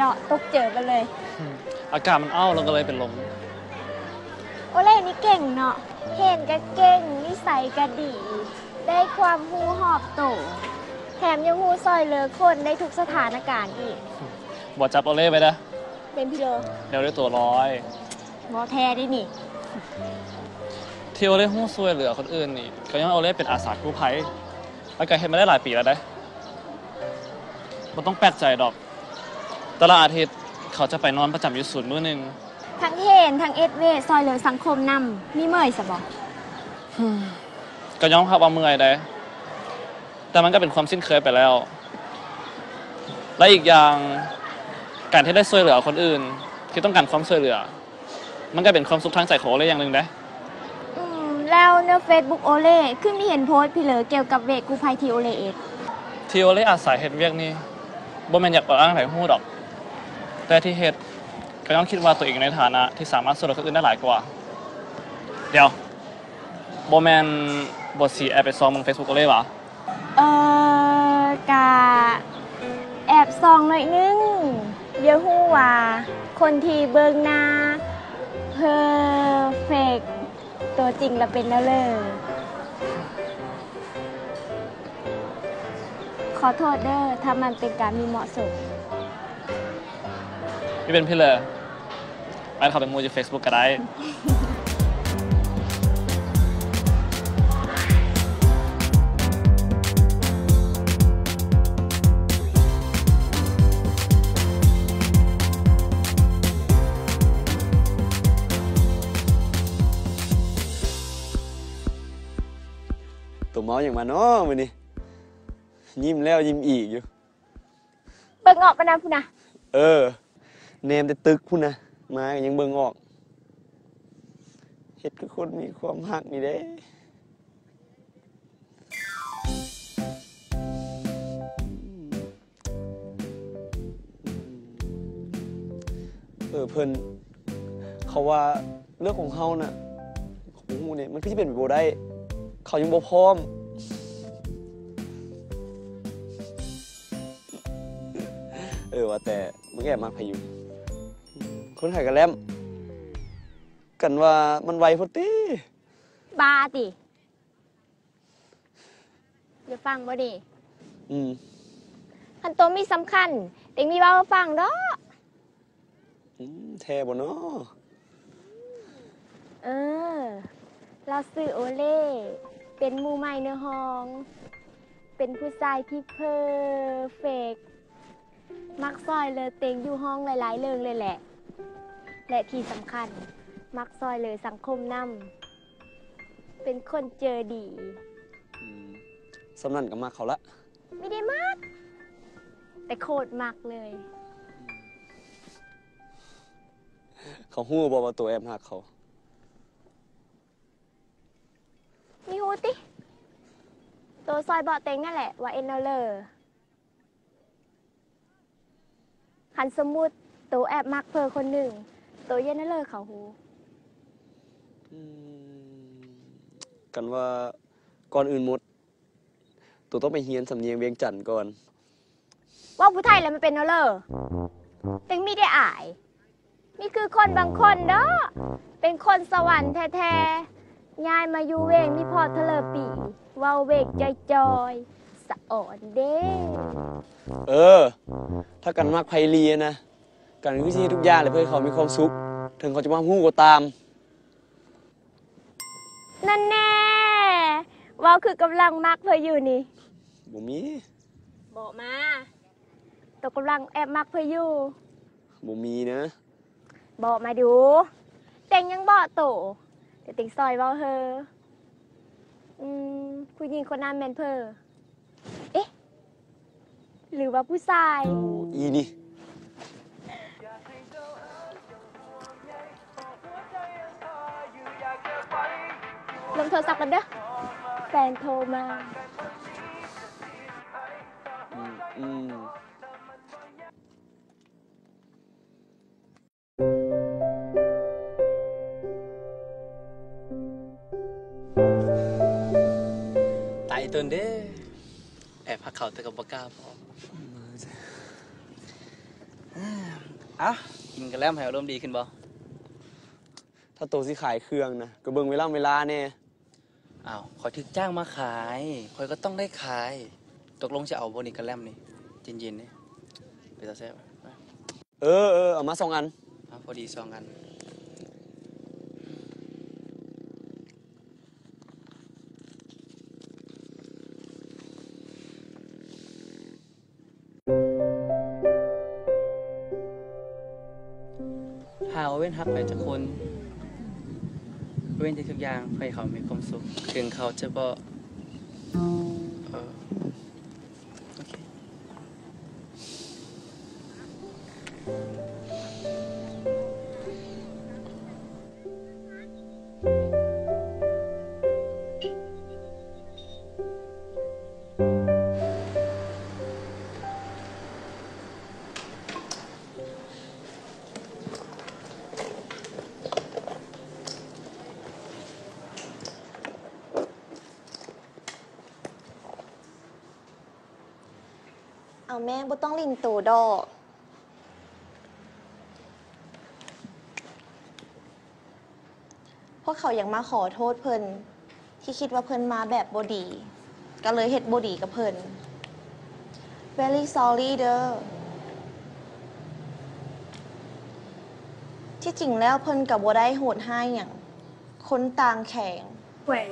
ເນາະ ຕົກເຈີໄປເລີຍ. ອາກາດມັນເອົ້າ ລາວກໍເລີຍເປັນລົມ. ໂອເລນີ້ເກັ່ງເນາະ ຮຽນກໍເກັ່ງ ນິໄສກໍດີ ໄດ້ຄວາມຮູ້ຮອບໂຕ ແຖມຍັງຮູ້ຊ່ອຍເຫຼືອຄົນໄດ້ທຸກສະຖານະການອີກ. ບໍ່ຈັບໂອເລໄວ້ເດີ້. ເປັນພິເລີ ແນວໄດ້ຕົວລອຍ. ບໍ່ແທ້ເດ້ນີ້. ທີ່ໂອເລຮູ້ຊ່ວຍເຫຼືອຄົນອື່ນນີ້ ກໍຍ້ອນໂອເລເປັນອາສາກູ້ໄພ ແລ້ວກໍເຮັດມາໄດ້ຫຼາຍປີແລ້ວເດ້. ບໍ່ຕ້ອງແປກໃຈດອກ ແຕ່ລະອາທິດເຂົາຈະໄປນອນປະຈຳຢູ່ສູນມື້ໜຶ່ງ. ທັງຮຽນ ທັງເຮັດວຽກ ຊ່ອຍເຫຼືອສັງຄົມນຳ ມີເມື່ອຍຊະບໍ່? ກໍຍອມຮັບວ່າເມື່ອຍເດ້ ແຕ່ມັນກໍເປັນຄວາມຊິນເຄີຍໄປແລ້ວ. ແລະ ອີກຢ່າງ ການທີ່ໄດ້ຊ່ວຍເຫຼືອຄົນອື່ນທີ່ຕ້ອງການຄວາມຊ່ວຍເຫຼືອ ມັນກໍເປັນຄວາມສຸກທາງໃຈຂອງໂອເລຢ່າງໜຶ່ງເດ້. ອືມ ແລ້ວໃນເຟສບຸກໂອເລ ຄືມີເຫັນໂພສພິເລີກ່ຽວກັບວຽກກູ້ໄພທີ່ໂອເລເຮັດ? ທີ່ໂອເລອາໄສເຮັດວຽກນີ້ ບໍ່ແມ່ນຢາກອວດອ້າງໃຫ້ໃຜຮູ້ດອກ ແຕ່ທີ່ເຮັດ ກໍຍ້ອນຄິດວ່າຕົວເອງຢູ່ໃນຖານະທີ່ສາມາດຊ່ວຍເຫຼືອຄົນອື່ນໄດ້ຫຼາຍກວ່າ. ດຽວ ບໍ່ແມ່ນບົດສີແອບໄປສ່ອງເບິ່ງເຟສບຸກໂອເລຫວາ? ເອີ ກະແອບສ່ອງໜ້ອຍໜຶ່ງ. ຢາກຮູ້ວ່າຄົນທີ່ເບິ່ງໜ້າເພີເຟັກ ຕົວຈິງລະເປັນແນວເລີ? ຂໍໂທດເດີ້ ຖ້າມັນເປັນການມີເໝາະສົມ. ບໍ່ເປັນພິເລີ ແອດເຂົາເປັນໝູ່ຢູ່ເຟສບຸກກໍໄດ້. ໂຕເມົາຫຍັງມາເນາະມື້ນີ້? ຍິ້ມແລ້ວຍິ້ມອີກຢູ່. ເບິ່ງອອກກັນນະພຸ້ນນະ. ເອີ ແນມແຕ່ຕຶກພຸ້ນນະ ມາກໍຍັງເບິ່ງອອກ. ເຮັດຄືຄົນມີຄວາມຮັກນີ້ເດ້. ເອີ ເພິ່ນ ເຂົາວ່າເລື່ອງຂອງເຮົານະ ເຂົາບໍ່ຮູ້ເດ້ ມັນຄືຊິເປັນໄປບໍ່ໄດ້ ເຂົາຍັງບໍ່ພ້ອມ. ເອີ ວ່າແຕ່ມຶງແອບມັກໃຜຢູ່? ຄົນຂາຍກະແລັມ ກັນວ່າມັນໄວໂພດຕິ. ບ້າຕິ? ຢາກຟັງບໍ່ນີ້? ອືມ ຄັນໂຕມີສຳຄັນ ເຕັງມີເວົ້າໃຫ້ຟັງເນາະ. ອືມ ແທ້ບໍ່ເນາະ? ເອີ ລາວຊື່ໂອເລ ເປັນໝູ່ໃໝ່ໃນຫ້ອງ ເປັນຜູ້ຊາຍທີ່ເພີເຟັກ ມັກຊ່ອຍເຫຼືອເຕັງຢູ່ຫ້ອງຫຼາຍໆເລື່ອງເລີຍແຫຼະ ແລະ ທີ່ສຳຄັນ ມັກຊ່ອຍເຫຼືອສັງຄົມນຳ ເປັນຄົນເຈີດີ. ອືມ ສ່ຳນັ້ນກໍມັກເຂົາລະ. ບໍ່ໄດ້ມັກ ແຕ່ໂຄດມັກເລີຍ. ເຂົາຮູ້ບໍ່ວ່າໂຕແອບຮັກເຂົາ? ມີຮູ້ຕິ? ໂຕຊ່ອຍບອກເຕັງນັ້ນແຫຼະວ່າເອັນເອົາເລີ. ຄັນສົມມຸດໂຕແອບມັກເພີຄົນໜຶ່ງ ໂຕຢ່ານະເລີເຂົາຮູ້. ອືມ ກັນວ່າ ກ່ອນອື່ນໝົດ ໂຕຕ້ອງໄປຮຽນສຳນຽງວຽງຈັນກ່ອນ. ເວົ້າຜູ້ໄທແລ້ວມັນເປັນແນວເລີ? ເຕັງມີແຕ່ອາຍ. ມີຄືຄົນບາງຄົນເນາະ ເປັນຄົນສະຫວັນແທ້ໆ ຍ້າຍມາຢູ່ເວງນີ້ພໍເທົ່າເລີປີ ເວົ້າເວງຈ່ອຍໆ ສະອອນເດ້. ເອີ ຖ້າກັນມັກໃຜອີ່ຫຼີນະ ກັນຄືຊິເຮັດທຸກຢ່າງເລີຍເພື່ອໃຫ້ເຂົາມີຄວາມສຸກ ເຖິງເຂົາຈະບໍ່ຮັບຮູ້ກໍຕາມ. ນັ້ນແນ່ ເວົ້າຄືກຳລັງມັກເພິ່ນຢູ່ນີ້. ບໍ່ມີ. ບອກມາ ໂຕກຳລັງແອບມັກເພິ່ນຢູ່. ບໍ່ມີນະ. ບອກມາດູ ເຕັງຍັງບອກໂຕ ດຽວເຕັງຊ່ອຍເວົ້າເຮີ. ອືມ ຜູ້ຍິງຄົນນັ້ນແມ່ນເພີ ເອະ ຫຼືວ່າຜູ້ຊາຍ? ອີ່ນີ້ ລົມໂທລະສັບກັນເດີ້ ແຟນໂທມາ. ອືມ ອືມ. ຕາຍຕົນເດ້ ແອບຮັກເຂົາແຕ່ກໍບໍ່ກ້າບອກ. ອະ ກິນກະແລັມໃຫ້ອາລົມດີຂຶ້ນບໍ່? ຖ້າໂຕຊິຂາຍເຄື່ອງນະ ກໍເບິ່ງເວລາເວລາແດ່. ອ້າວ ຂ້ອຍຖືກຈ້າງມາຂາຍ ຂ້ອຍກໍຕ້ອງໄດ້ຂາຍ. ຕົກລົງຈະເອົາບໍ່ນີ້ ກະແລັມນີ້? ເຢັນໆ ເດ້ ເປັນຕາແຊບ. ເອີ ເອີ ເອົາມາສອງອັນ. ເອົາ ພໍດີສອງອັນ. ຖ້າໂອເວັນຮັກໃຜຈັກຄົນ ໂອເວັນຈະເຮັດທຸກຢ່າງເພື່ອໃຫ້ເຂົາມີຄວາມສຸກ ເຖິງເຂົາຈະບໍ່ ເອີ ໂອເຄ. ເອົາແມ່ ບໍ່ຕ້ອງຫຼິ້ນໂຕດອກ. ພວກເຂົາຢາກມາຂໍໂທດເພິ່ນ ທີ່ຄິດວ່າເພິ່ນມາແບບບໍ່ດີ ກໍເລີຍເຮັດບໍ່ດີກັບເພິ່ນ. Very sorry ເດີ. ທີ່ຈິງແລ້ວເພິ່ນກໍບໍ່ໄດ້ໂຫດຮ້າຍຫຍັງ. ຄົນຕ່າງແຂວງ. ແຂວງ.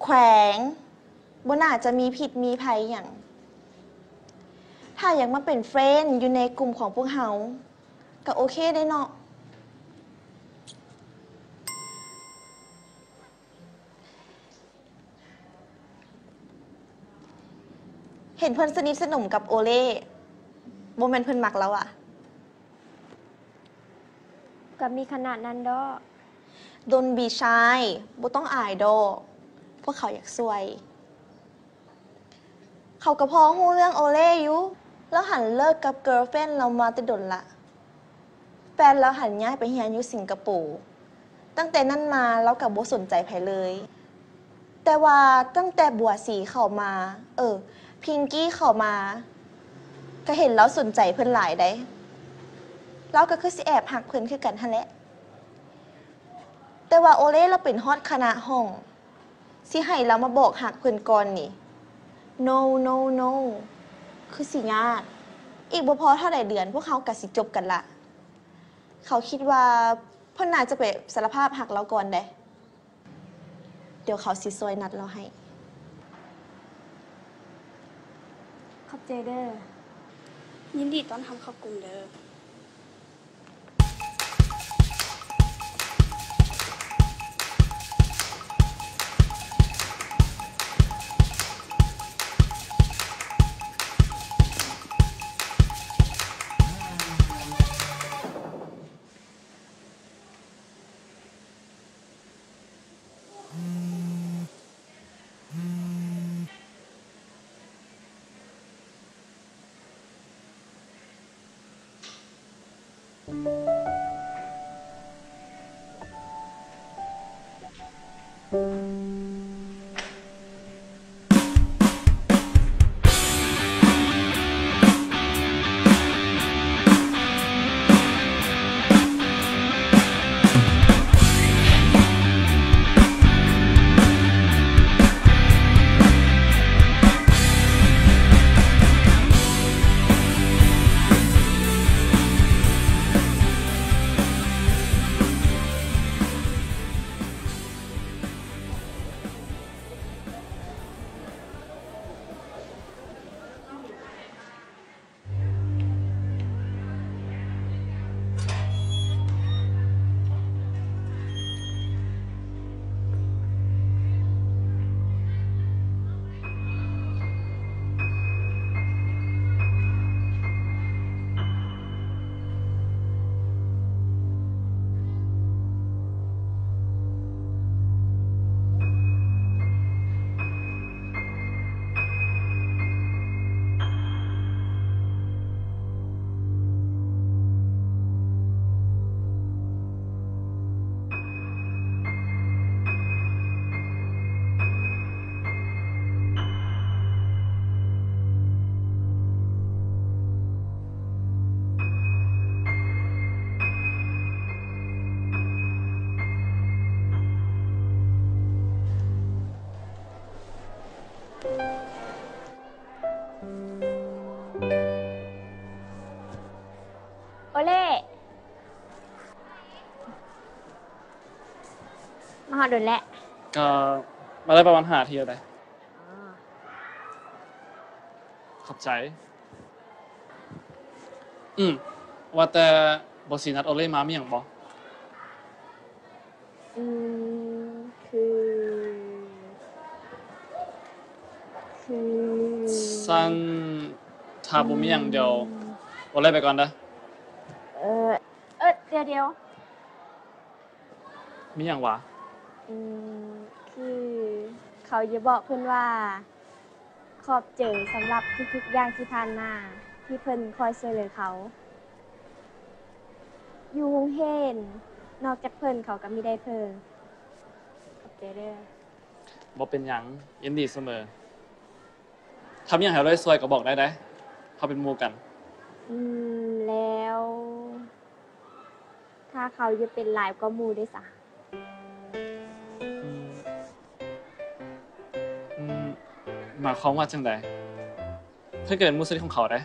ແຂວງ. ບໍ່ໜ້າຈະມີພິດມີໄພຫຍັງ. ຖ້າຢາກມາເປັນເຟຣນຢູ່ໃນກຸ່ມຂອງພວກເຮົາ ກໍໂອເຄເດ້ເນາະ. ເຫັນເພິ່ນສະໜິດສະໜົມກັບໂອເລ່ ບໍ່ແມ່ນເພິ່ນມັກລາວຫວາ? ກໍມີຂະໜາດນັ້ນເດາະ. Don't be shy ບໍ່ຕ້ອງອາຍດອກ ພວກເຂົາຢາກຊ່ວຍ. ເຂົາກໍພໍຮູ້ເລື່ອງໂອເລ່ຢູ່. ລາວຫັ້ນເລີກກັບເກີລເຟຣນລາວມາແຕ່ດົນລະ. ແຟນລາວຫັ້ນຍ້າຍໄປຮຽນຢູ່ສິງກະໂປ. ຕັ້ງແຕ່ນັ້ນມາລາວກໍບໍ່ສົນໃຈໃຜເລີຍ. ແຕ່ວ່າຕັ້ງແຕ່ບົວສີເຂົ້າມາ ເອີ ພິງກີ້ເຂົ້າມາ ກໍເຫັນລາວສົນໃຈເພິ່ນຫຼາຍໃດ໋. ລາວກໍຄືຊິແອບຮັກເພິ່ນຄືກັນຫັ້ນແຫຼະ. ແຕ່ວ່າໂອເລ່ລາວເປັນຮອດຄະນະຫ້ອງ ຊິໃຫ້ລາວມາບອກຮັກເພິ່ນກ່ອນນີ້ ໂນ ໂນ ໂນ ຄືຊິຍາກ. ອີກບໍ່ພໍເທົ່າໃດເດືອນ ພວກເຮົາກໍຊິຈົບກັນລະ. ເຂົາຄິດວ່າເພິ່ນໜ້າຈະໄປສາລະພາບຮັກລາວກ່ອນເດ້. ດຽວເຂົາຊິຊ່ວຍນັດລາວໃຫ້. ຂອບໃຈເດີ. ຍິນດີຕ້ອນຮັບເຂົ້າກຸ່ມເດີ. ມາດົນແລ້ວ? ກໍມາໄດ້ປະມານຫ້ານາທີແລ້ວເດ້. ອໍ ຂອບໃຈ. ອືມ ວ່າແຕ່ ບໍສີນັດໂອເລມາມີຫຍັງບໍ່? ອືມ ຄື ຄື ຊັ້ນ ຖ້າບໍ່ມີຫຍັງ ອືມ ດຽວໂອເລໄປກ່ອນເດີ. ເອີ ເອີ ດຽວໆ. ມີຫຍັງຫວາ? ອືມ ຄືເຂົາຢາກບອກເພິ່ນວ່າ ຂອບໃຈສຳລັບທຸກໆຢ່າງທີ່ຜ່ານມາ ທີ່ເພິ່ນຄອຍຊ່ວຍເຫຼືອເຂົາ ຢູ່ໂຮງຮຽນ. ນອກຈາກເພິ່ນ ເຂົາກໍມີໄດ້ເພິ່ນ. ຂອບໃຈເດີ. ບໍ່ເປັນຫຍັງ, ຍິນດີສະເໝີ. ຖ້າມີຫຍັງໃຫ້ເຮົາໄດ້ຊ່ວຍກໍບອກໄດ້ເດ້, ເຮົາເປັນໝູ່ກັນ. ອືມ ແລ້ວ ຖ້າເຂົາຢາກເປັນຫຼາຍກວ່າໝູ່ເດຊະ? ອືມ ອືມ ໝາຍຄວາມວ່າຈັ່ງໃດ? ເພິ່ນກໍເປັນໝູ່ສະໜິດຂອງເຂົາເດ້.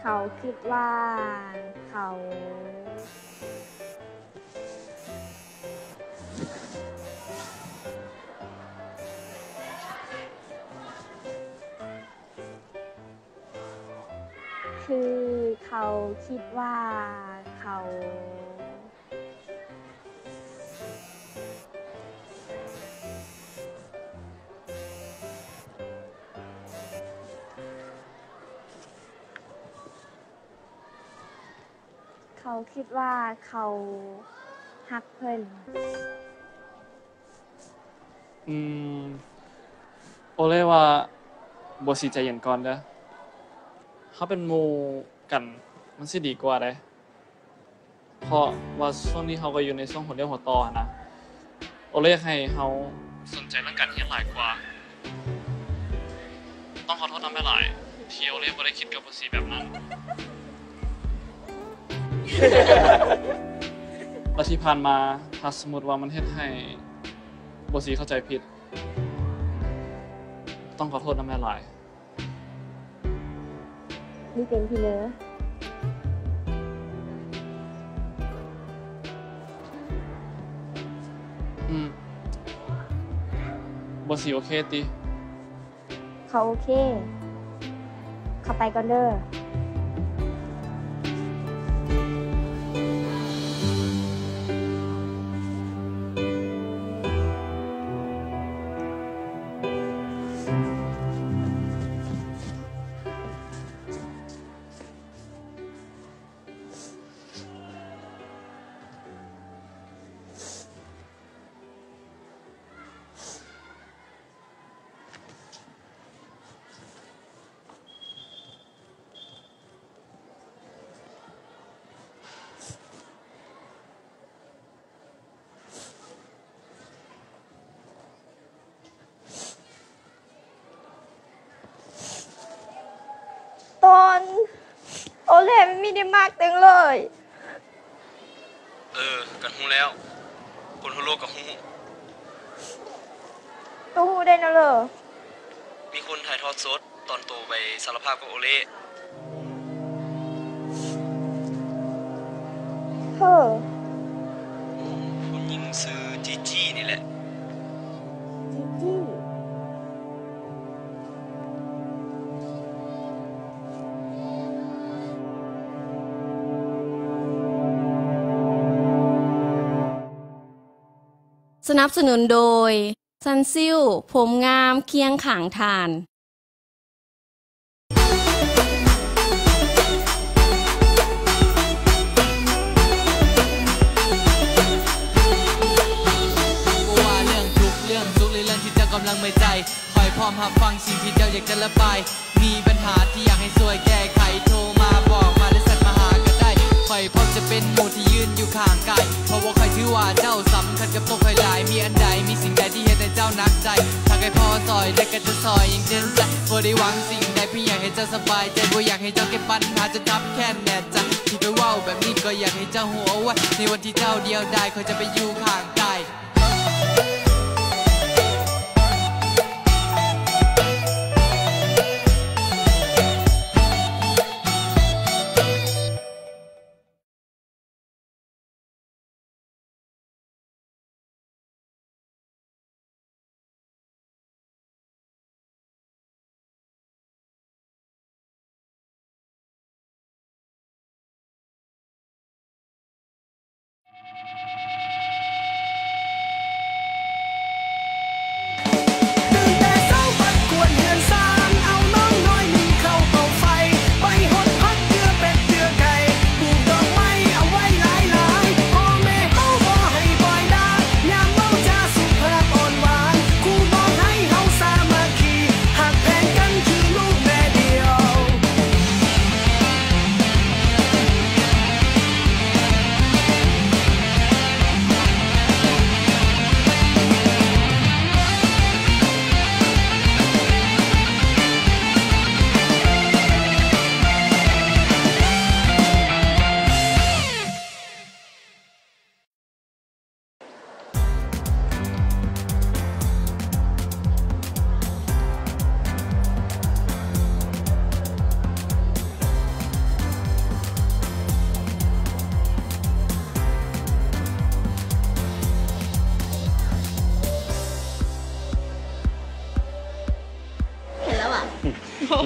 ເຂົາຄິດວ່າເຂົາ ຄືເຂົາຄິດວ່າເຂົາ ເຂົາຄິດວ່າເຂົາຮັກເພິ່ນ. ອືມ ໂອເລວ່າ ບົວສີໃຈເຢັນກ່ອນເດີ. ເຮົາເປັນໝູ່ກັນ ມັນຊິດີກວ່າເດ້. ເພາະວ່າຊ່ວງນີ້ເຮົາກໍຢູ່ໃນຊ່ວງຫົວຮຽນຫົວຕໍ່ຫັ້ນນະ. ໂອເລຢາກໃຫ້ເຮົາສົນໃຈເລື່ອງການຮຽນຫຼາຍກວ່າ. ຕ້ອງຂໍໂທດນຳຫຼາຍໆ ທີ່ໂອເລບໍ່ໄດ້ຄິດກັບບົວສີແບບນັ້ນ. ແລະທີ່ຜ່ານມາ ຖ້າສົມມຸດວ່າມັນເຮັດໃຫ້ບົວສີເຂົ້າໃຈຜິດ, ຕ້ອງຂໍໂທດນຳຫຼາຍໆ. ນີ້ເປັນທີ່ເລີ. ອືມ ບົວສີໂອເຄຕິ? ເຂົາໂອເຄ. ເຂົາໄປກ່ອນເດີ. ຕອນໂອເລມີໄດ້ມາກຕຶງເລີຍ. ເອີ ກັນຮູ້ແລ້ວ, ຄົນທົ່ວໂລກກໍຮູ້. ໂຕຮູ້ໄດ້ນະເລີ? ມີຄົນຖ່າຍທອດສົດຕອນໂຕໄປສາລະພາບກັບໂອເລ. ເຮີ ຜູ້ຍິງຊື່ຈີຈີນີ້ແຫຼະ. ຈີຈີ. ສະໜັບສະໜູນໂດຍ ຊັນຊິວ ຜົມງາມຄຽງຂ້າງທ່ານ. ບໍ່ວ່າເລື່ອງທຸກເລື່ອງສຸກ ຫຼືເລື່ອງທີ່ເຈົ້າກຳລັງເມື່ອຍໃຈ ຂ້ອຍພ້ອມຮັບຟັງສິ່ງທີ່ເຈົ້າຢາກຈະລະບາຍ. ມີບັນຫາທີ່ຢາກໃຫ້ຊ່ວຍແກ້ໄຂ ໂທມາບອກມາ ຫຼືແຊັດມາຫາກໍໄດ້. ຂ້ອຍພ້ອມຈະເປັນໝູ່ທີ່ຢືນຢູ່ຂ້າງກາຍ ເພາະວ່າຂ້ອຍຖືວ່າເຈົ້າສຳຄັນກັບໂຕຂ້ອຍຫຼາຍ. ມີອັນໃດ ມີສິ່ງໃດທີ່ເຮັດໃຫ້ເຈົ້າໜັກໃຈ ຖ້າຂ້ອຍພໍຊ່ອຍໄດ້ກໍຈະຊ່ອຍຢ່າງເຕັມໃຈ. ບໍ່ໄດ້ຫວັງສິ່ງໃດ ພຽງຢາກໃຫ້ເຈົ້າສະບາຍໃຈ ບໍ່ຢາກໃຫ້ເຈົ້າເກັບບັນຫາຈົນຄັບແຄ້ນແໜ້ນໃຈ. ທີ່ຂ້ອຍເວົ້າແບບນີ້ກໍຢາກໃຫ້ເຈົ້າຮູ້ເອົາໄວ້ ໃນວັນທີ່ເຈົ້າດຽວດາຍ ຂ້ອຍຈະໄປຢູ່ຂ້າງກາຍ. ສ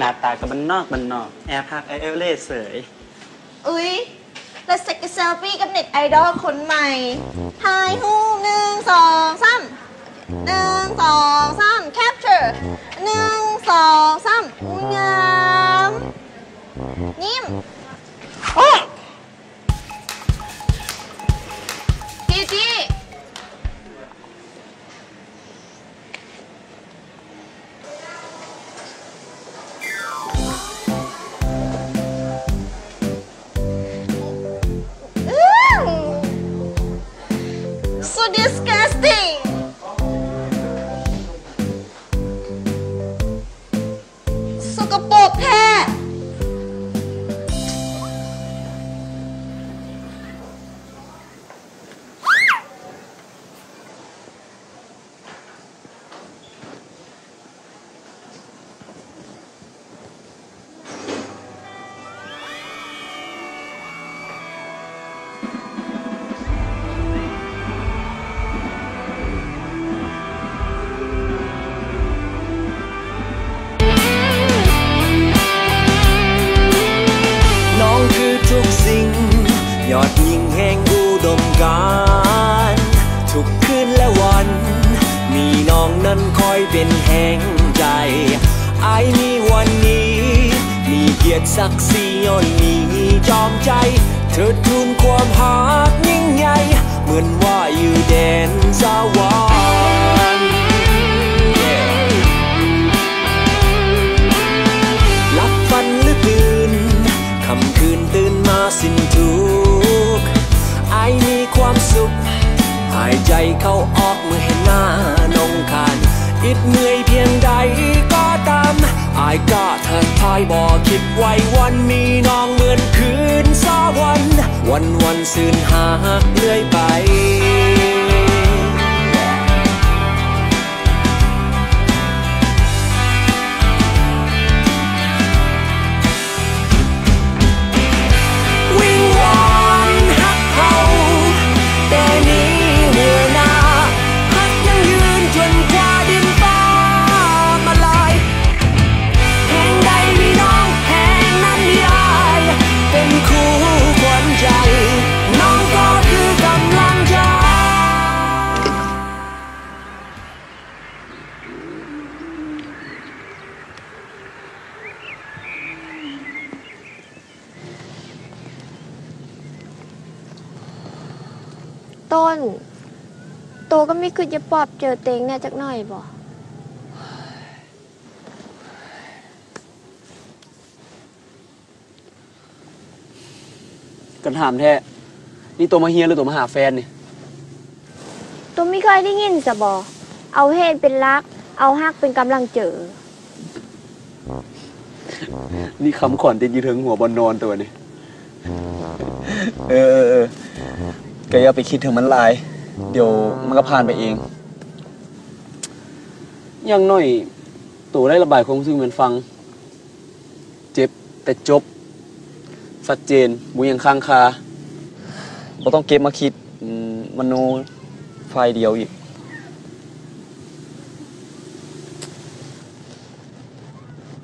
ໜ້າຕາກໍບ້ານນອກບ້ານນອກ ແອບຮັກອ້າຍເອວເລເສີຍ. ອຸ້ຍ ແລ້ວເຊັກກັບເຊວປີ້ກັບເນັດໄອດອລຄົນໃໝ່. ຖ່າຍຮູບ ໜຶ່ງ ສອງ ສາມ ໜຶ່ງ ສອງ ສາມ ແຄັບເຈີ ໜຶ່ງ ສອງ ສາມ. ອຸ້ຍ ງາມ. ຍິ້ມ. ໂອ້ຍ ຈີຈີ. ອື້ so disgusting. ສົກກະປົກແທ້. ນ້ອງຄືທຸກສິ່ງ ຍອດຍິງແຫ່ງອຸດົມການ. ທຸກຄືນແລະວັນ ມີນ້ອງນັ້ນຄອຍເປັນແຮງໃຈ. ອ້າຍມີວັນນີ້ ມີກຽດສັກສີຍ້ອນມີຈອມໃຈ. ເທີດທູນຄວາມຮັກຍິ່ງໃຫຍ່ ເໝືອນວ່າຢູ່ແດນສະຫວັນ. ຫຼັບຝັນຫຼືຕື່ນ ຄ່ຳຄືນຕື່ນມາສິ້ນທຸກ ອ້າຍມີຄວາມສຸກ ຫາຍໃຈເຂົ້າອອກເມື່ອເຫັນໜ້ານ້ອງຄານ. ອິດເມື່ອຍພຽງໃດກໍຕາມ ອ້າຍກະ ຖ້າທາຍບໍ່ຄິດໄວວັນ ມີນ້ອງເໝືອນຄືນສະຫວັນ ວັນໆຊື່ນຮັກເລື້ອຍໄປ. ວິງວອນຮັກເຮົາ ແຕ່ນີ້ເມື່ອໜ້າ ຮັກຢັ້ງຢືນຈົນກວ່າດິນຟ້າມາລາຍ. ແຫ່ງໃດມີນ້ອງແຫ່ງນັ້ນມີອ້າຍ ເປັນຄູ່ຂວັນໃຈ ນ້ອງກໍຄືກຳລັງໃຈ. ຕົ້ນ ໂຕກໍມີຄຶດຢາກປອບເຈີເຕັງແດ່ຈັກໜ້ອຍບໍ່? ກະຖາມແທ້ ນີ້ໂຕມາຮຽນ ຫຼື ໂຕມາຫາແຟນນີ້? ໂຕມີເຄີຍໄດ້ຍິນຊະບໍ່? ເອົາເຫດເປັນຫຼັກ ເອົາຮັກເປັນກຳລັງເຈີ. ນີ້ຄຳຂວັນຕິດຢູ່ເທິງຫົວບ່ອນນອນໂຕນີ້. ເອີ ເອີ ເອີ ກະຢ່າໄປຄິດເຖິງມັນຫຼາຍ ດຽວມັນກະຜ່ານໄປເອງ. ຢ່າງໜ້ອຍໂຕໄດ້ລະບາຍຄວາມຮູ້ສຶກໃຫ້ມັນຟັງ. ເຈັບແຕ່ຈົບ ຊັດເຈນ ບໍ່ມີຫຍັງຄ້າງຄາ. ບໍ່ຕ້ອງເກັບມາຄິດ ອືມ ມະໂນຝ່າຍດຽວອີກ.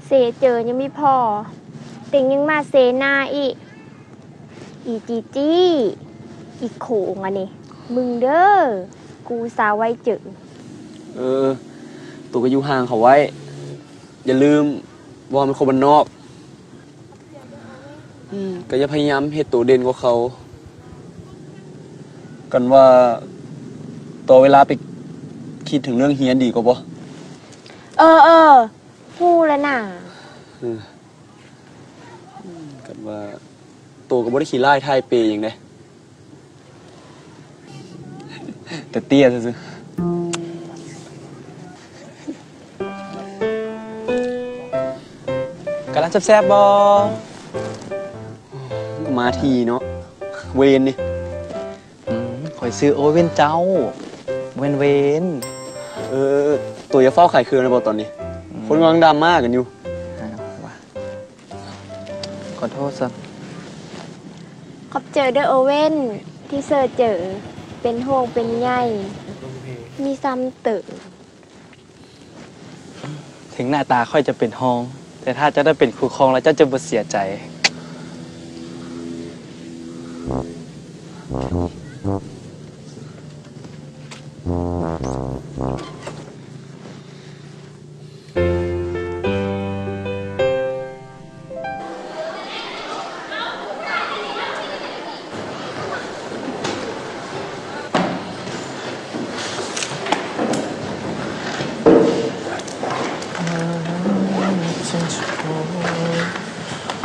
ເຊເຈີຍັງມີພໍ ເຕັງຍັງມາເຊໜ້າອີກ. ອີຈີຈີ ອີໂຂງອັນນີ້ ມຶງເດີ ກູສາວໄວເຈີ. ເອີ ໂຕກະຢູ່ຫ່າງເຂົາໄວ້. ຢ່າລືມວ່າເຮົາແມ່ນຄົນບ້ານນອກ. ອືມ ກະຢ່າພະຍາຍາມເຮັດໂຕເດັ່ນກວ່າເຂົາ. ກັນວ່າຕໍ່ເວລາໄປຄິດເຖິງເລື່ອງຮຽນດີກວ່າບໍ່? ເອີ ເອີ ຮູ້ແລ້ວນາ. ເອີ ກັນວ່າໂຕກະບໍ່ໄດ້ຂີ້ລ້າຍຖ່າຍເປຫຍັງເດ້. ແຕ່ເຕ້ຍຊື່ໆ. ກຳລັງແຊບໆບໍ່? ມາທີເນາະ ເວນນີ້. ອືມ ຂ້ອຍຊື່ໂອເວັນເຈົ້າ ບໍ່ແມ່ນເວນ. ເອີ ໂຕຢ່າຟ້າວຂາຍເຄື່ອງໄດ້ບໍ່ຕອນນີ້? ອືມ ຄົນກຳລັງດຣາມາກັນຢູ່. ອ້າວ ວ່າ ຂໍໂທດຊະ. ຂອບໃຈເດີໂອເວັນ ທີ່ເຊີເຈີ ເປັນຫ່ວງເປັນໃຍ ມີຊ້ຳເຕີ. ເຖິງໜ້າຕາຂ້ອຍຈະເປັນຮອງ ແຕ່ຖ້າເຈົ້າໄດ້ເປັນຄູ່ຄອງແລ້ວ ເຈົ້າຈະບໍ່ເສຍໃຈ.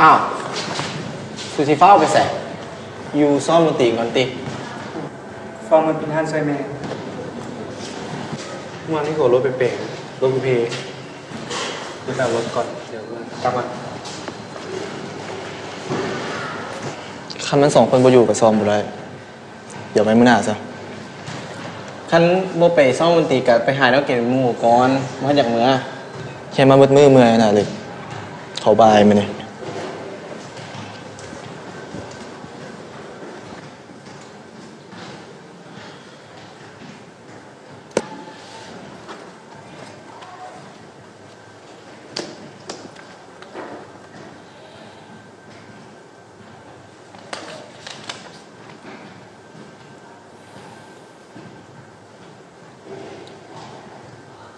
ອ້າວ ສຸຊິຟ້າວໄປໃສ? ຢູ່ຊ້ອມດົນຕີກ່ອນຕິ. ຟ້າວມາກິນອາຫານຊ່ອຍແມ່. ເມື່ອວານນີ້ກໍລົດໄປແປງ ລົດກູເພ ໄປແປງລົດກ່ອນ ດຽວມາ ກັບມາ. ຄັນມັນສອງຄົນບໍ່ຢູ່ກໍຊ້ອມບໍ່ໄດ້. ດຽວໄວ້ມື້ໜ້າຊະ. ຄັນບໍ່ໄປຊ້ອມດົນຕີກໍໄປຫາແນວກິນໝູ່ກ່ອນ ບໍ່ທັນຢາກເມືອ. ແຄ່ມາເບິດມື້ເມື່ອຍນະເລັກ. ເຂົ້າບ່າຍມື້ນີ້.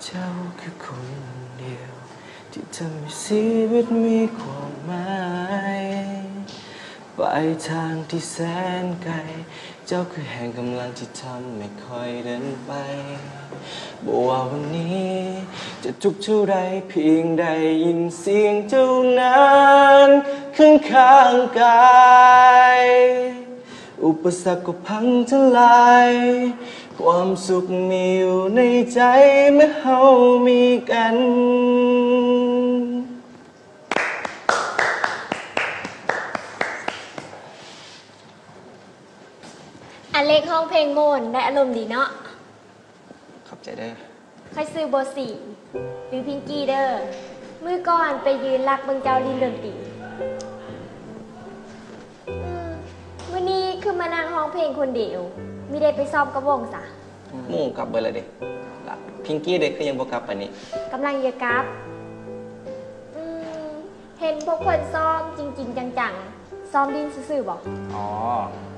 ເຈົ້າຄືຄົນດຽວທີ່ທຳໃຫ້ຊີວິດມີຄວາມໝາຍ ປາຍທາງທີ່ແສນໄກ ເຈົ້າຄືແຮງກຳລັງທີ່ທຳໃຫ້ຂ້ອຍເດີນໄປ. ບໍ່ວ່າວັນນີ້ຈະທຸກເທົ່າໃດ ພຽງໄດ້ຍິນສຽງເຈົ້ານັ້ນເຄີງຂ້າງກາຍ ອຸປະສັກກໍພັງທະລາຍ ຄວາມສຸກມີຢູ່ໃນໃຈເມື່ອເຮົາມີກັນ. ອາເລັກຮ້ອງເພງມ່ວນ ໄດ້ອາລົມດີເນາະ. ຂອບໃຈເດີ. ຂ້ອຍຊື່ໂບສີ ຫຼື ພິງກີ້ເດີ. ມື້ກ່ອນໄປຢືນລັກເບິ່ງເຈົ້າຫຼິ້ນດົນຕີ. ອືມ ມື້ນີ້ຄືມານັ່ງຮ້ອງເພງຄົນດຽວ ມີໄດ້ໄປຊ້ອມກັບວົງຊະ? ໝູ່ກັບເບິດແລ້ວເດ. ລະພິງກີ້ເດ ຄືຍັງບໍ່ກັບປານນີ້? ກຳລັງຈະກັບ. ອືມ ເຫັນພວກເພິ່ນຊ້ອມຈິງໆ ຈັງໆ ຊ້ອມຫຼິ້ນຊື່ໆ ບໍ່? ອໍ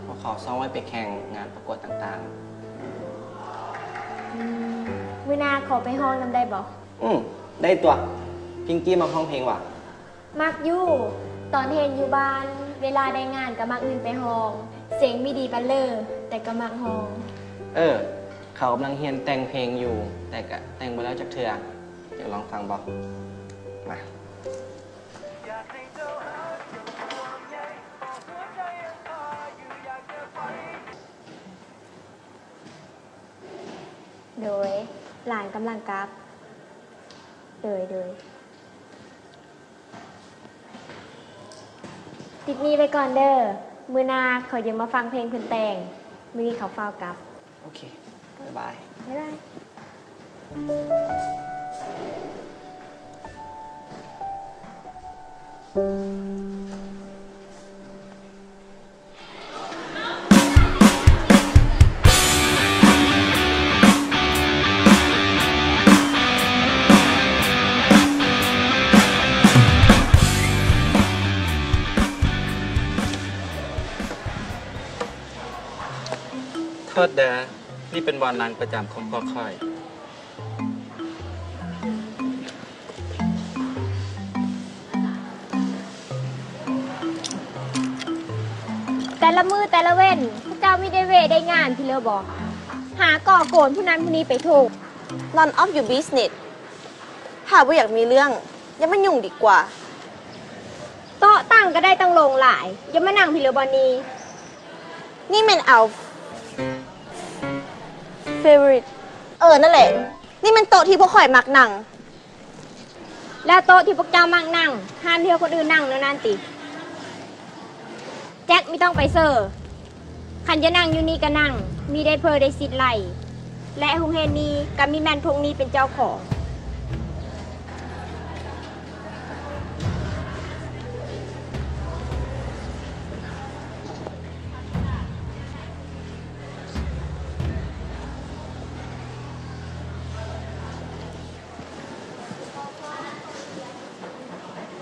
ພວກເຂົາຊ້ອມໄວ້ໄປແຂ່ງງານປະກວດຕ່າງໆ. ອືມ ມື້ໜ້າຂໍໄປຮ້ອງນຳໄດ້ບໍ່? ອືມ ໄດ້ຕົວະ. ພິງກີ້ມັກຮ້ອງເພງຫວາ? ມັກຢູ່. ຕອນເຫັນຢູ່ບ້ານ ເວລາໄດ້ງານກໍມັກຂຶ້ນໄປຮ້ອງ. ສຽງມີດີປານເລີ ແຕ່ກໍມັກຮ້ອງ. ເອີ ເຂົາກຳລັງຮຽນແຕ່ງເພງຢູ່ ແຕ່ກະແຕ່ງບໍ່ແລ້ວຈັກເທື່ອ. ຢາກລອງຟັງບໍ່? ມາ. ໂດຍ ຫຼານກຳລັງກັບ. ໂດຍ ໂດຍ. ຕິດໜີ້ໄວ້ກ່ອນເດີ. ມື້ໜ້າເຂົາຍັງມາຟັງເພງເພິ່ນແຕ່ງ. ມື້ນີ້ເຂົາຟ້າວກັບ. ໂອເຄ ບາຍບາຍ. ບາຍບາຍ. ໂທດເດີ ນີ້ເປັນບ່ອນນັ່ງປະຈຳຂອງພວກຂ້ອຍ. ແຕ່ລະມື້ແຕ່ລະເວັນ ພວກເຈົ້າມີໄດ້ເວະໄດ້ງານພີ້ເລີບໍ່? ຫາກໍ່ໂກນຜູ້ນັ້ນຜູ້ນີ້ໄປທົ່ວ. None of your business. ຖ້າບໍ່ຢາກມີເລື່ອງ ຢ່າມາຫຍຸ້ງດີກວ່າ. ໂຕະຕັ່ງກໍໄດ້ຕັ້ງໂລ່ງຫຼາຍ ຢ່າມານັ່ງພີ້ເລີບ່ອນນີ້. ນີ້ແມ່ນ our favorite. ເອີ ນັ້ນແຫຼະ. ນີ້ແມ່ນໂຕະທີ່ພວກຂ້ອຍມັກນັ່ງ. ແລ້ວໂຕະທີ່ພວກເຈົ້າມັກນັ່ງ ຫ້າມໃຫ້ຄົນອື່ນນັ່ງແນວນັ້ນຕິ? ແຈັກ ມີຕ້ອງໄປເຊີ. ຄັນຈະນັ່ງຢູ່ນີ້ກໍນັ່ງ, ມີໄດ້ເພີໄດ້ສິດໄລ່ ແລະ ໂຮງຮຽນນີ້ກໍມີແມ່ນພວກນີ້ເປັນເຈົ້າຂອງ. ເ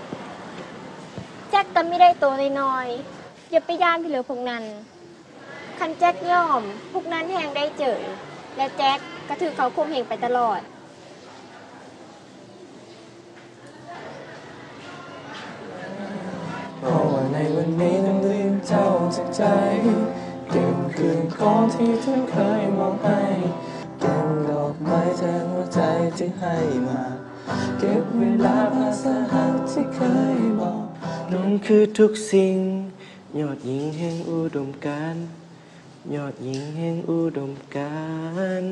ມັນມີໄດ້ໂຕນ້ອຍໆ, ຢ່າໄປຢ້ານພີ້ເລີພວກນັ້ນ. ຄັນແຈັກຍອມ, ພວກນັ້ນແຮ່ງໄດ້ເຈີ, ແລະ ແຈັກກໍຖືກເຂົາຂົ່ມເຫງໄປຕະຫຼອດ. ເພາະວ່າໃນວັນນີ້ຕ້ອງລືມເຈົ້າຈາກໃຈ, ເກັບຄືນຂອງທີ່ເຈົ້າເຄີຍມອບໃຫ້, ເກັບດອກໄມ້ແທນຫົວໃຈທີ່ໃຫ້ມາ, ເກັບເວລາພາສາຮັກທີ່ເຄີຍບອກ. ນ້ອງຄືທຸກສິ່ງ, ຍອດຍິງແຫ່ງອຸດົມການ, ຍອດຍິງແຫ່ງອຸດົມການ.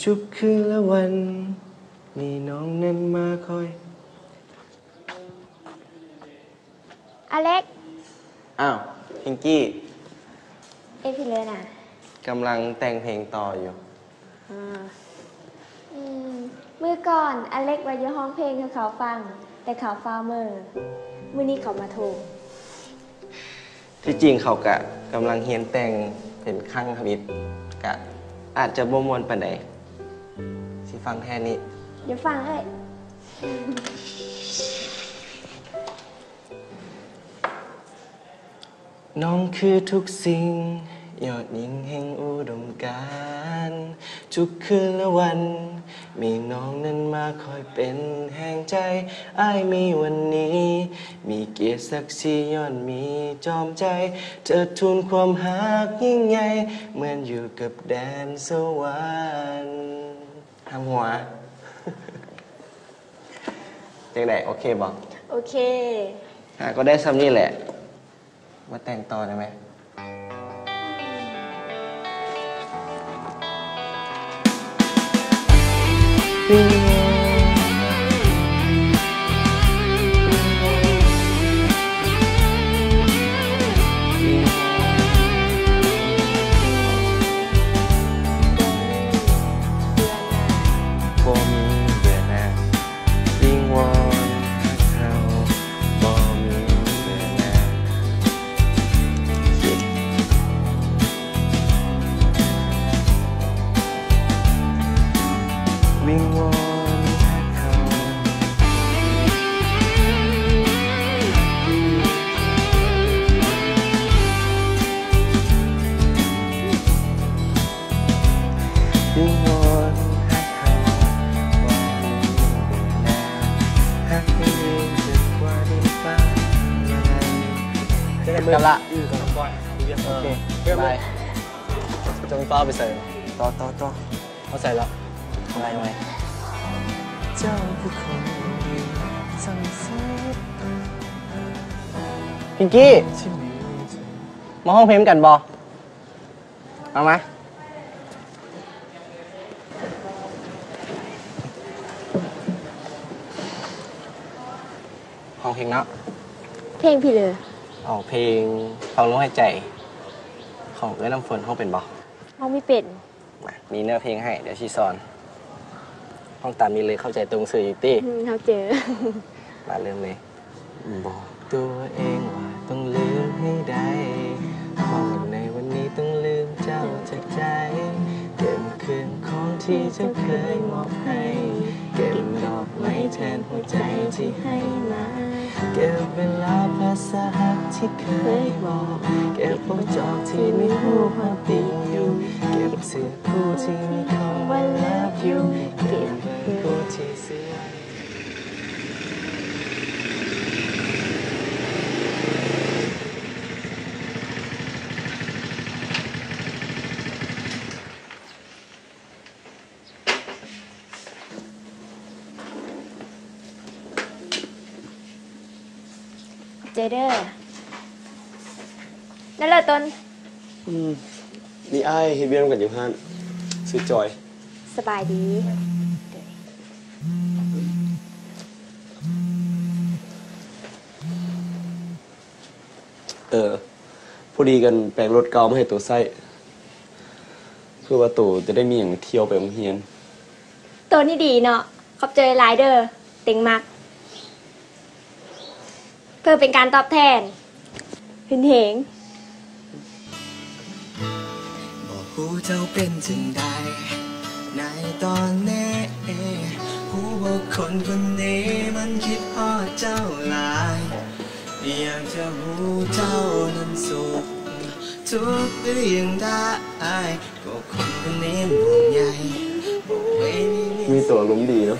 ທຸກຄືນລະວັນ ມີນ້ອງນັ້ນມາຄອຍ. ອາເລັກ. ອ້າວ ພິງກີ້. ເອ ພີ່ເລີນະ? ກຳລັງແຕ່ງເພງຕໍ່ຢູ່. ອາ ອືມ ມື້ກ່ອນອາເລັກວ່າຢາກຮ້ອງເພງໃຫ້ເຂົາຟັງ, ແຕ່ເຂົາຟ້າວເມີ. ມື້ນີ້ເຂົາມາໂທ. ທີ່ຈິງເຂົາກະກຳລັງຮຽນແຕ່ງເປັນຄັ້ງທຳອິດ, ກະອາດຈະບໍ່ມ່ວນປານໃດ. ຊິຟັງແທ້ນີ້. ຢ່າຟັງເອີຍ. ນ້ອງຄືທຸກສິ່ງ, ຍອດຍິງແຫ່ງອຸດົມການ. ທຸກຄືນລະວັນ ມີນ້ອງນັ້ນມາຄອຍເປັນແຮງໃຈ. ອ້າຍມີວັນນີ້ ມີກຽດສັກສີຍ້ອນມີຈອມໃຈ. ເທີທູນຄວາມຮັກຍິ່ງໃຫຍ່ ເໝືອນຢູ່ກັບແດນສະຫວັນ. ຫ້າມຫົວ. ຈັ່ງໃດ ໂອເຄບໍ່? ໂອເຄ. ຫາກໍໄດ້ສ່ຳນີ້ແຫຼະ. ມາແຕ່ງຕໍ່ໄດ້ໄໝ? ບໍ່ມີເບື່ອໜ່າຍ ວິງວອນຮັກເຮົາ ບໍ່ມີເບື່ອໜ່າຍ ວິງວອນຮັກເຮົາ ວິງວອນຮັກເຮົາ ບໍ່ມີເບື່ອໜ່າຍ ຮັກທີ່ມີເກີນກວ່າດິນຟ້າເມື່ອໃດ. ກັບລະ ອືມ ໂອເຄ ບາຍ. ຈະມີຟ້າວໄປໃສ? ຕໍ່ ຕໍ່ ຕໍ່ ເອົາໃສ່ລະ ໄວ ໄວ. ເຈົ້າຄືຄົນດີສັງເສດ ພິງກີ້ ທີ່ມີ ມາຮ້ອງເພງນຳກັນບໍ່? ເອົາມາ ຮ້ອງເພງເນາະ. ເພງພີ້ເລີ? ເອົາເພງຟັງລົມຫາຍໃຈ ຂອງເອື້ອຍນ້ຳຝົນ ຮ້ອງເປັນບໍ່? ຮ້ອງບໍ່ເປັນ. ມາ ມີເນື້ອເພງໃຫ້ ດຽວຊິສອນ. ຮ້ອງຕາມນີ້ເລີຍ ເຂົ້າໃຈຕົງຊື່ອີກຕິ? ອືມ ເຂົ້າໃຈ. ມາ ເລີ່ມເລີຍ. ບອກຕົວເອງວ່າຕ້ອງລືມໃຫ້ໄດ້ ເພາະໃນວັນນີ້ຕ້ອງລືມເຈົ້າຈາກໃຈ ເກັບຄືນຂອງທີ່ເຈົ້າເຄີຍມອບໃຫ້ ເກັບດອກໄມ້ແທນຫົວໃຈທີ່ໃຫ້ມາ ເກັບເວລາພາສາຮັກທີ່ເຄີຍບອກ ເກັບບົດຈອກທີ່ມີຮູບພາບຕິດຢູ່ ເກັບເສື້ອຄູ່ທີ່ມີຄຳວ່າ love you ເກັບເບີຄູ່ທີ່ ຂອບໃຈເດີ້. ນັ້ນລະຕົ້ນ. ອືມ ມີອ້າຍເຮັດວຽກນຳກັນຢູ່ຮ້ານ ຊື່ຈອຍ. ສະບາຍດີ. ເອີ ພໍດີກັນແປງລົດເກົ່າມາໃຫ້ໂຕໃຊ້ ເພື່ອວ່າໂຕຈະໄດ້ມີຫຍັງທ່ຽວໄປໂຮງຮຽນ. ໂຕນີ້ດີເນາະ ຂອບໃຈຫຼາຍເດີ້ ເຕັງມັກ. ເພື່ອເປັນການຕອບແທນ ເຫັນເຫັງ. ບໍ່ຮູ້ເຈົ້າເປັນຈັ່ງໃດໃນຕອນນີ້ ຮູ້ບໍ່ ຄົນຄົນນີ້ມັນຄິດຮອດເຈົ້າຫຼາຍ ຢາກຈະຮູ້ເຈົ້ານັ້ນສຸກທຸກຫຼືຢ່າງໃດ ກໍຄົນຄົນນີ້ມັນຫ່ວງໃຍ ໂອ້ຍ ມີແຕ່ອາລົມດີເນາະ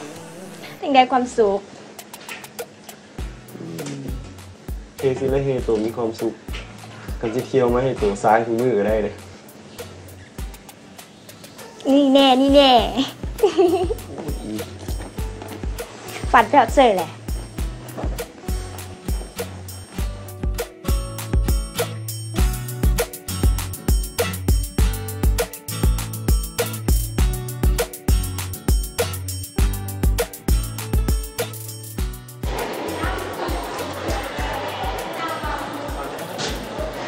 ຈັ່ງໄດ້ຄວາມສຸກ. ເພງຊິໄດ້ເຮັດໂຕມີຄວາມສຸກ ຄັນຊິທ່ຽວມາເຮັດໂຕຊາຍຄູ່ມື້ກໍໄດ້ເດ້. ນີ້ແນ່ ນີ້ແນ່ ຟັດແບບເສີຍແຫຼະ.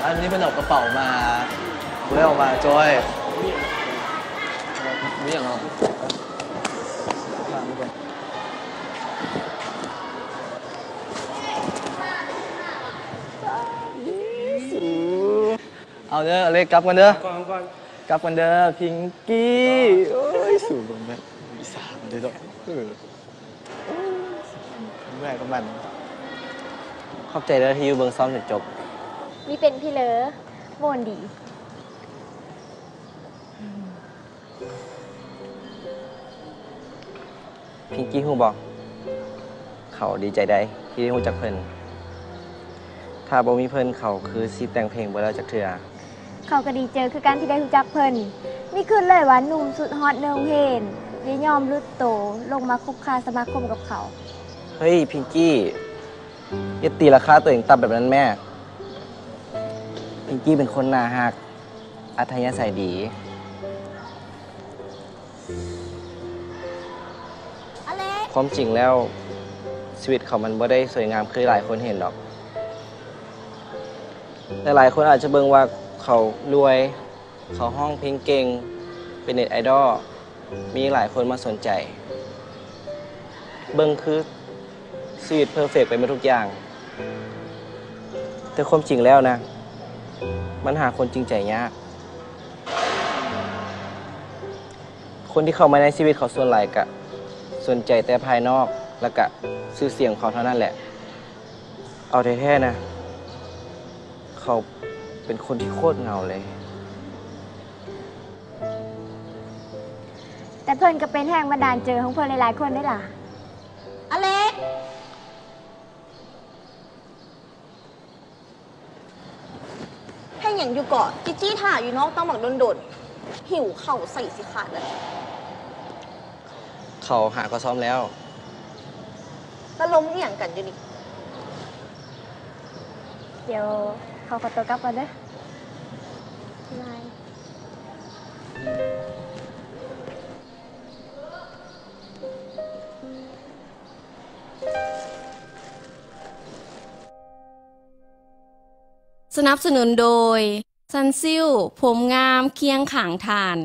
ອັນນີ້ເພິ່ນເອົາກະເປົາມາ ບໍ່ໄດ້ເອົາມາ ຈອຍ ມີຫຍັງເນາະ? ເອົາເດີ ອາເລັກ ກັບກັນເດີ ກັບກັນເດີ ພິງກີ້ ໂອ້ຍ ສູເບິ່ງແມ່ນອີສານເດີເນາະ ເອີ. ເມື່ອຍກັບມັນ. ຂອບໃຈເດີທີ່ຢູ່ເບິ່ງຊ້ອມຈົນຈົບ. ມີເປັນພີເລີ ໂຫນດີ. ພິງກີ້ຮູ້ບໍ່? ເຂົາດີໃຈໃດທີ່ໄດ້ຮູ້ຈັກເພິ່ນ. ຖ້າບໍ່ມີເພິ່ນ ເຂົາຄືຊິແຕ່ງເພງບໍ່ແລ້ວຈັກເທື່ອ. ເຂົາກໍດີໃຈຄືກັນທີ່ໄດ້ຮູ້ຈັກເພິ່ນ. ມີຄືນເລີຍວ່າໜຸ່ມສຸດຮອດໃນໂຮງຮຽນ ໄດ້ຍອມຫຼຸດໂຕລົງມາຄົບຄ້າສະມາຄົມກັບເຂົາ. ເຮີ້ຍ ພິງກີ້ ຢ່າຕີລາຄາຕົວເອງຕ່ຳແບບນັ້ນແມ້. ພິງກີ້ເປັນຄົນໜ້າຮັກ ອັດທະຍາໄສດີ. ຄວາມຈິງແລ້ວ ຊີວິດເຂົາມັນບໍ່ໄດ້ສວຍງາມຄືຫຼາຍຄົນເຫັນດອກ. ຫຼາຍໆຄົນອາດຈະເບິ່ງວ່າເຂົາລວຍ, ເຂົາຮ້ອງເພງເກັ່ງ, ເປັນເນັດໄອດອລ, ມີຫຼາຍຄົນມາສົນໃຈ, ເບິ່ງຄືຊີວິດເພີເຟັກໄປໝົດທຸກຢ່າງ. ແຕ່ຄວາມຈິງແລ້ວນະ, ມັນຫາຄົນຈິງໃຈຍາກ. ຄົນທີ່ເຂົ້າມາໃນຊີວິດເຂົາສ່ວນຫຼາຍກະສົນໃຈແຕ່ພາຍນອກ ແລະກະຊື່ສຽງຂອງເຂົາເທົ່ານັ້ນແຫຼະ. ເອົາແທ້ໆນະ, ເຂົາເປັນຄົນທີ່ໂຄດເຫງົາເລີຍ. ແຕ່ເພິ່ນກໍເປັນແຮງບັນດານໃຈຂອງເພິ່ນຫຼາຍໆຄົນເດ້ລະ. ອາເລັກ! ເຮັດຫຍັງຢູ່ເກາະ? ຈີ້ໆຖ້າຢູ່ນອກຕັ້ງບັກດົນໆ ຫິວເຂົ້າໃສ່ຊິຂາດແລ້ວ. ເຂົາຫາກໍຊອມແລ້ວ. ແລ້ວລົມອີ່ຫຍັງກັນຢູ່ນີ້? ດຽວເຂົາຂໍຕົວກັບກ່ອນເດີ. ບາຍ. ສະໜັບສະໜູນໂດຍ ຊັນຊິວ ຜົມງາມຄຽງຂ້າງທ່ານ.